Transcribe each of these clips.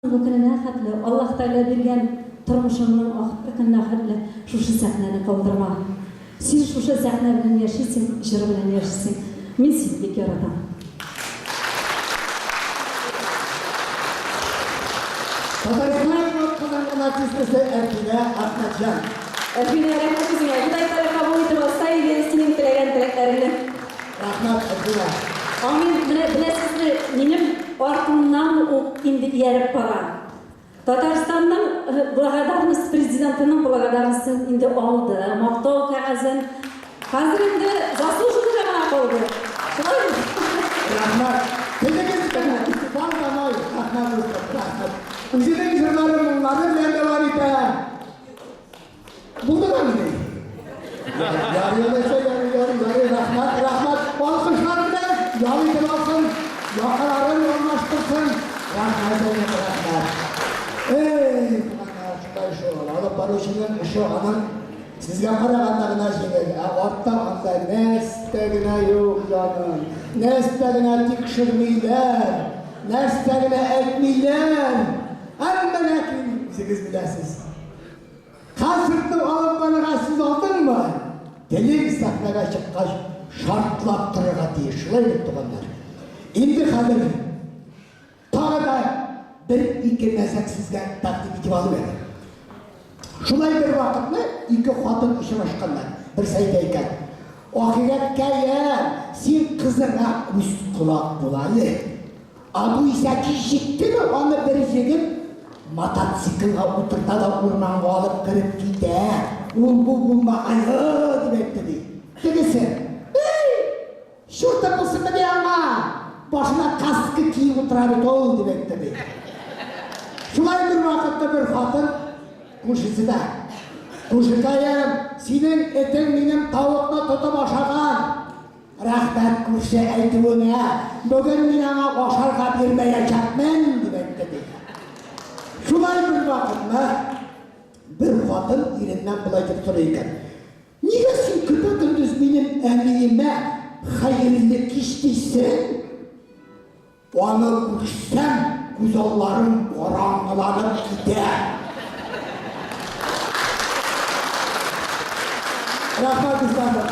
Бу көненә хәтле, Аллаһ Тәгалә биргән тормышыңның ахыргы көненә хәтле шушы сәхнәне калдырма. Син шушы сәхнә белән яшисең, җыр белән яшисең. Мин сине бик яратам. Татарстан атказанган артисткасы Әлфинә Әхмәтҗан. Әлфинә, рәхмәт үзеңә. Ходай Тәгалә кабул итеп алса иде синең теләгән теләкләреңне. Рәхмәт, Әлфинә. Амин. Менә беләсезме, минем артымнан ук инде ияреп бара. Татарстанның благодарность президентының благодарностен инде алды, мактау кәгазен. Хәзер инде заслуженныйга гына калды. Шулай бит? Рәхмәт. Телегез генә бал да май. Рәхмәт, дустым, рәхмәт. Үзенең җырлары, моңнары белән дәвам итә. Булды да мени? Ярый алайса, ярый, ярый, ярый, рәхмәт, рәхмәт. Алкышлар белән ял итеп алсын, якаларын алмаштырсын. Рәхмәт, әйе, рәхмәт. Эй, туганнар, шулай шул. Алып баручының эше аның сезгә караганда гына җиңел, ә артта анда нәрсә генә юк, җаным. Нәрсә генә тикшермиләр, нәрсә генә әйтмиләр. Әмма ләкин үзегез беләсез. Концертны алып барырга сүз алдыңмы, телең сәхнәгә чыккач шартлап торырга тиеш. Шулай бит, туганнар? Инде хәзер тагы да бер-ике мәзәк сезгә тәкъдим итеп алып әле. Шулай бер вакытны ике хатын очрашканнар. Берсе әйтә икән, Ахирәткәем, син кызыңа күз-колак бул әле. Абу исә кич җиттеме, аны бер егет мотоциклга утырта да урманга алып кереп китә. Ул-бу булмагае, дип әйтте, ди. Тегесе, Эй, чурты булсынмы ди аңа, башына каска киеп утыра бит ул, дип әйтте, ди. Шулай бер вакытта бер хатын күршесенә, Күршекәем, синең этең минем тавыкны тотып ашаган. Рәхмәт, күрше, әйтүеңә, бүген мин аңа ашарга бирмәячәкмен, дип әйтте, ди. Шулай бер вакытны бер хатын иреннән болай дип сорый икән. Нигә син көпә-көндез минем әниемә хәерле кич дисең? Аны күрсәм, күзалларым караңгыланып китә. Рәхмәт, дусларым.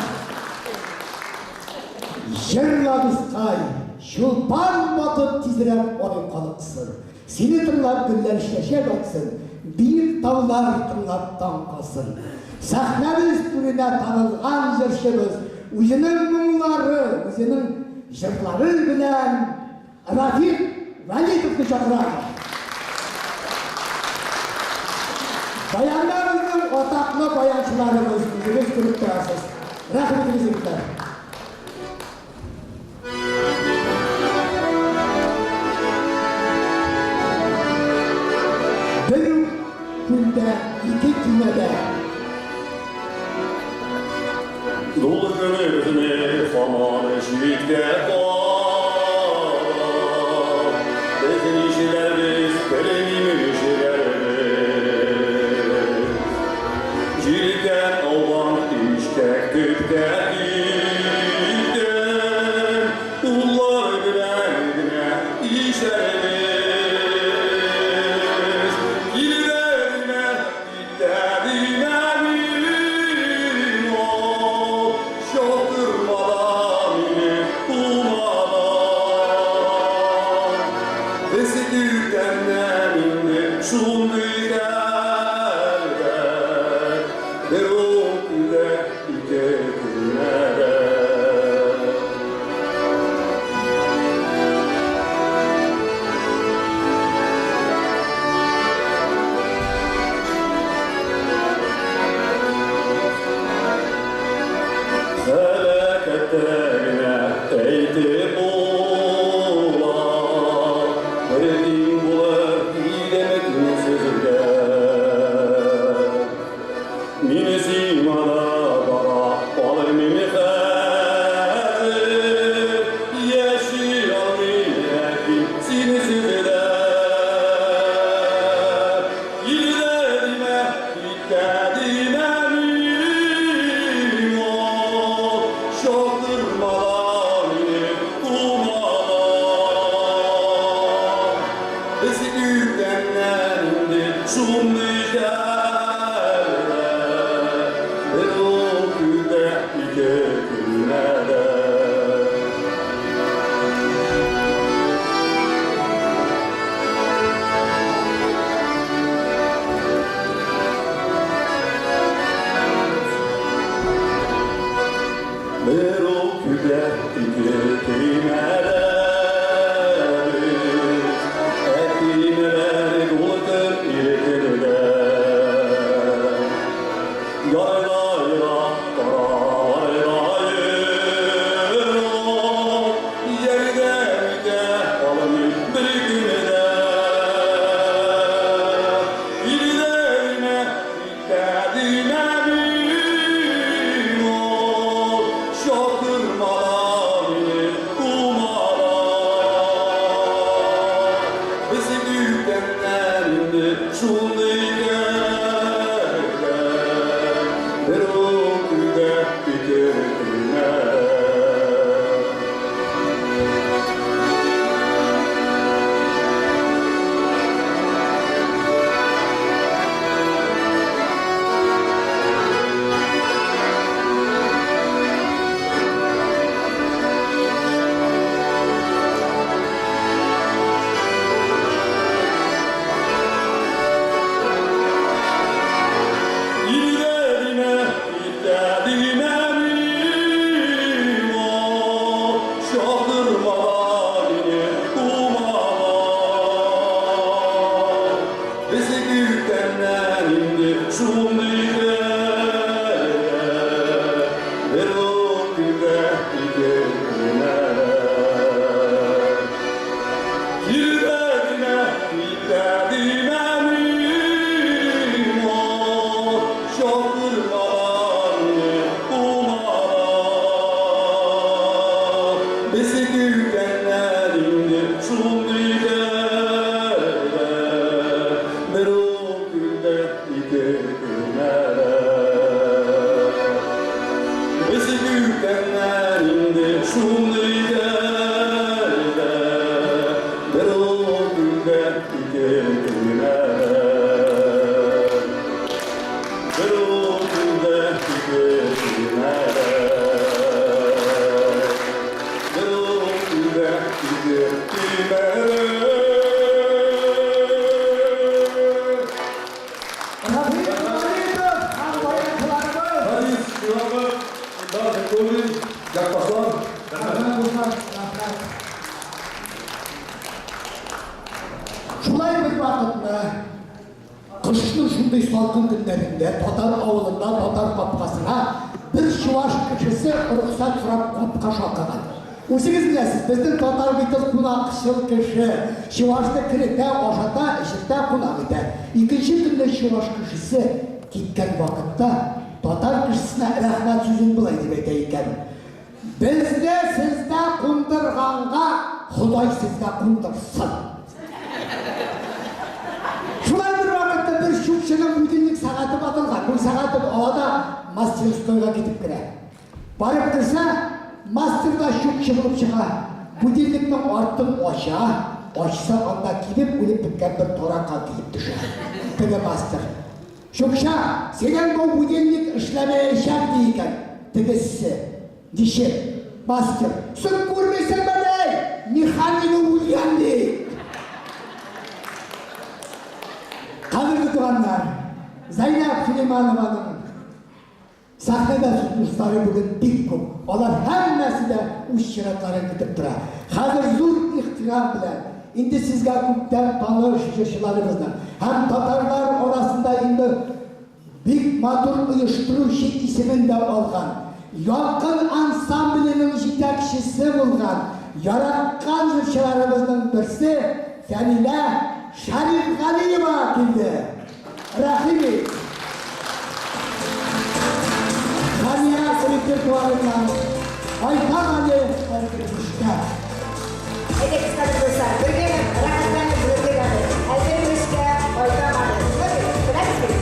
Җырла, дускай, чулпан батып тизрәк ай калыксын. Сине тыңлап гөлләр чәчәк атсын, биек таулар тыңлап таң калсын. Сәхнәбез түренә танылган җырчыбыз үзенең моңнары, үзенең җырлары белән Рафик Вәлитовны чакырабыз. Баянда безнең атаклы баянчыларыбыз, үзегез күреп торасыз. Рәхим итегез, егетләр. Бер үк күлдә ике көймәдә. Дулкыныбызны һаман читкә кага. Без нишләрбез, белмим нишләрбез. Җилкән ауган ишкәк төпкә китте, Куллар белән генә ишәрбез. Килә димә, китә димә миңа, Чакырма да мине кума да. Без күптәннән инде шундый хәлдә, Бер үк илдә ике көймәдә. Һәлакәттә генә әйтеп була, Бер тиң булыр идеме тиңсезгә? шундый хәлдә, бер үк көндә ике көймә. İllerime istedim eminim o, çaldırmalar yine kumala. Bizi gündemden indi şunday hälde, bir o günde iki güne. Kirletme, kirletme eminim o, çaldırmalar yine kumala. Bizi güvenler indi şunday hälde, bir o günde iki güne. Bizi güvenler indi şunday hälde, bir o günde iki güne. Bir o günde iki güne. Bir o günde iki güne. Рафик Валитов һәм баянчыларыбыз. Харис Иванов, Илдар Бекуллин, Якташлар. Рәхмәт, дуслар, рәхмәт. Шулай бер вакытны кышның шундый салкын көннәрендә татар авылында татар капкасына бер чуваш кешесе рөхсәт сорап капка шакыган. Үзегез беләсез, безнең татар бит ул кунакчыл кеше. Чувашны керетә, ашата, эчертә, кунак итә. Икенче көнне чуваш кешесе киткән вакытта татар кешесенә рәхмәт сүзен болай дип әйтә икән. Безне сездә кундырганга Ходай сезгә кундырсын. Шулай бер вакытта бер чүпченең будильник сәгате ватылган. Бу сәгатен ала да мастерскойга китеп керә. Барып керсә, мастер да чүпче булып чыга. Будильникның артын ача, ачса анда кибеп үлеп беткән бер таракан килеп төшә. Теге мастер. Чукча, синең бу будильник эшләмәячәк ди икән. Тегесе. Ничек? Мастер. Син күрмисеңме ни? Механигы үлгән ди. Кадерле туганнар, Зәйнәб Сөләйманованың сәхнәдә дуслары бүген бик күп. Алар һәммәсе дә үз чиратларын көтеп тора. Хәзер зур ихтирам белән инде сезгә күптән таныш җырчыларыбызның һәм татарлар арасында инде бик матур оештыручы исемен дә алган, Ялкын ансамбленең җитәкчесе булган, яраткан җырчыларыбызның берсе Фәнилә Шәрифгалиева килде. Рәхим ит. Хәния репертуарыннан Айтам әле Әлкәшкә. Әйдәгез, кадерле дуслар, бергәләп рәхәтләнеп бергә әле. Әлкәшкә кайтам әле. Беләсез бит?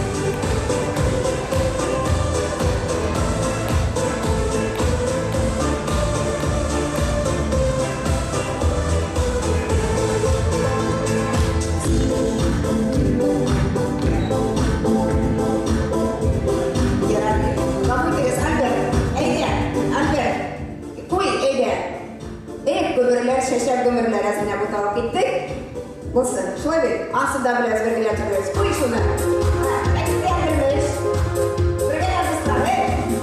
Ярар. Гафу итегез, Альберт. Әйдә, Альберт. Куй, әйдә. Эх, гомерләр, чәчәк гомерләр әзенә буталып киттек. Булсын. Шулай бит. Ансы да беләбез, бергәләп җырлыйбыз. Куй шуны. Әйдә, бергәләп, дуслар, эй. Бергәләп, дуслар, җырлыйбыз.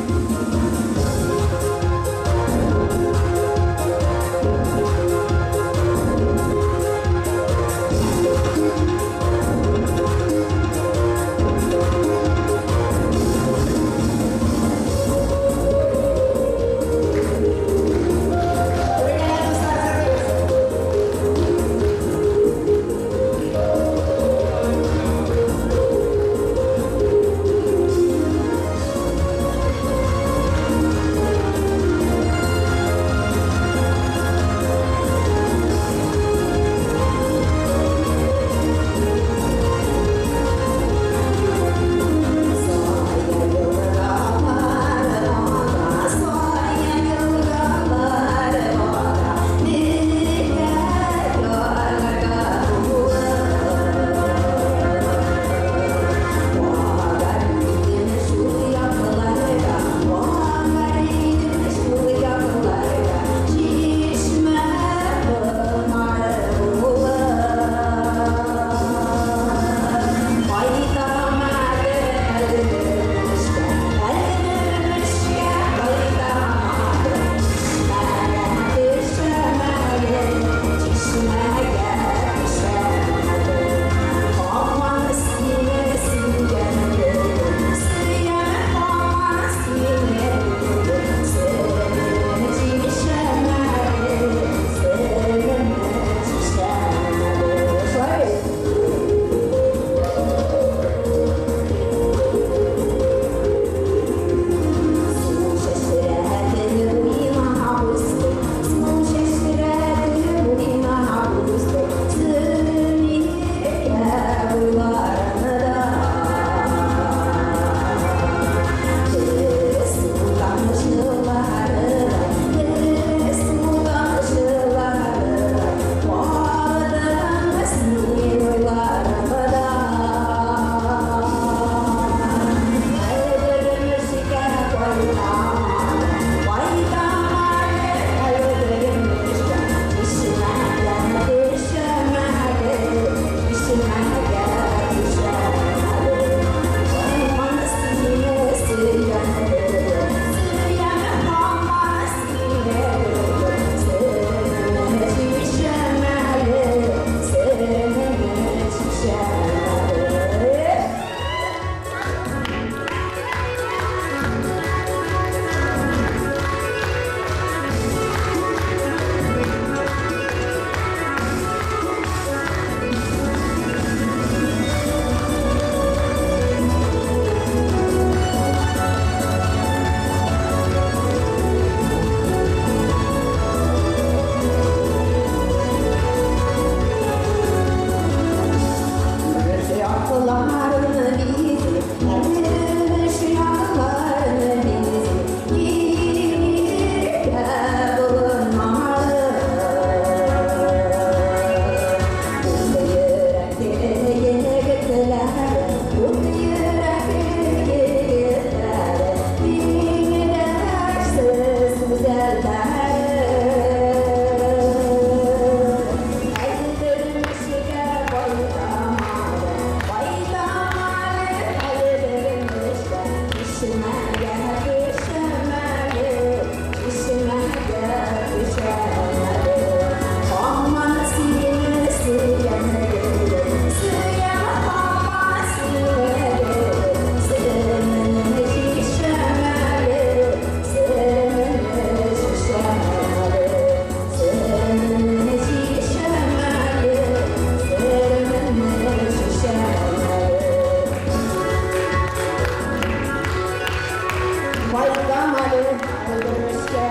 Егетләре, ут йөрәкле егетләре, тиңдәшсез гүзәлләре. Әлдермешкә кайтам әле, кайтам әле, Әлдермешкә, чишмәгә төшәм әле, чишмәгә төшәм әле. Һаман сине сөям гөлем, сөям һаман сине гөлем, серемне чишәм әле, серемне чишәм әле, серемне чишәм әле, серемне чишәм әле. Кайтам әле Әлдермешкә.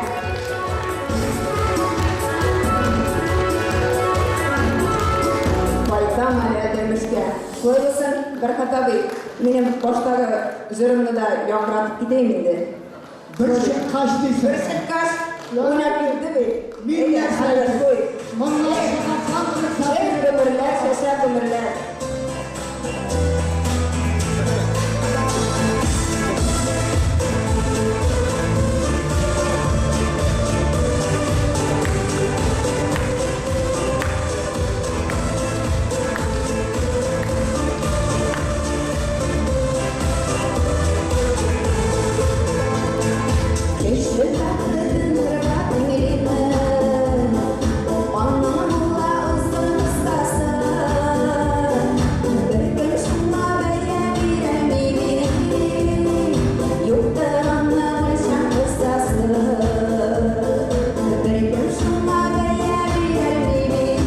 Кайтам әле Әлдермешкә. Шулай булсын, Бәрхәт абый, минем баштагы җырымны да яңгыратып китәем инде. Бер чыккач Бер дисең. чыккач, уйнап китте бит. Мин Әйдә, нәрсә Альберт, әйтим? куй. Моннан чыгарсаң, Эх, гомерләр, чәчәк гомерләр. Кеше бәхетен ырга тиңлимен, Аның була озын кыскасы. Бер көн шуңа бәя бирәм мин, Юктыр аның үлчәм кысасы. Бер көн шуңа бәя бирәм мин,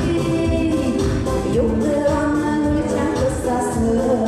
Юктыр аның үлчәм кысасы.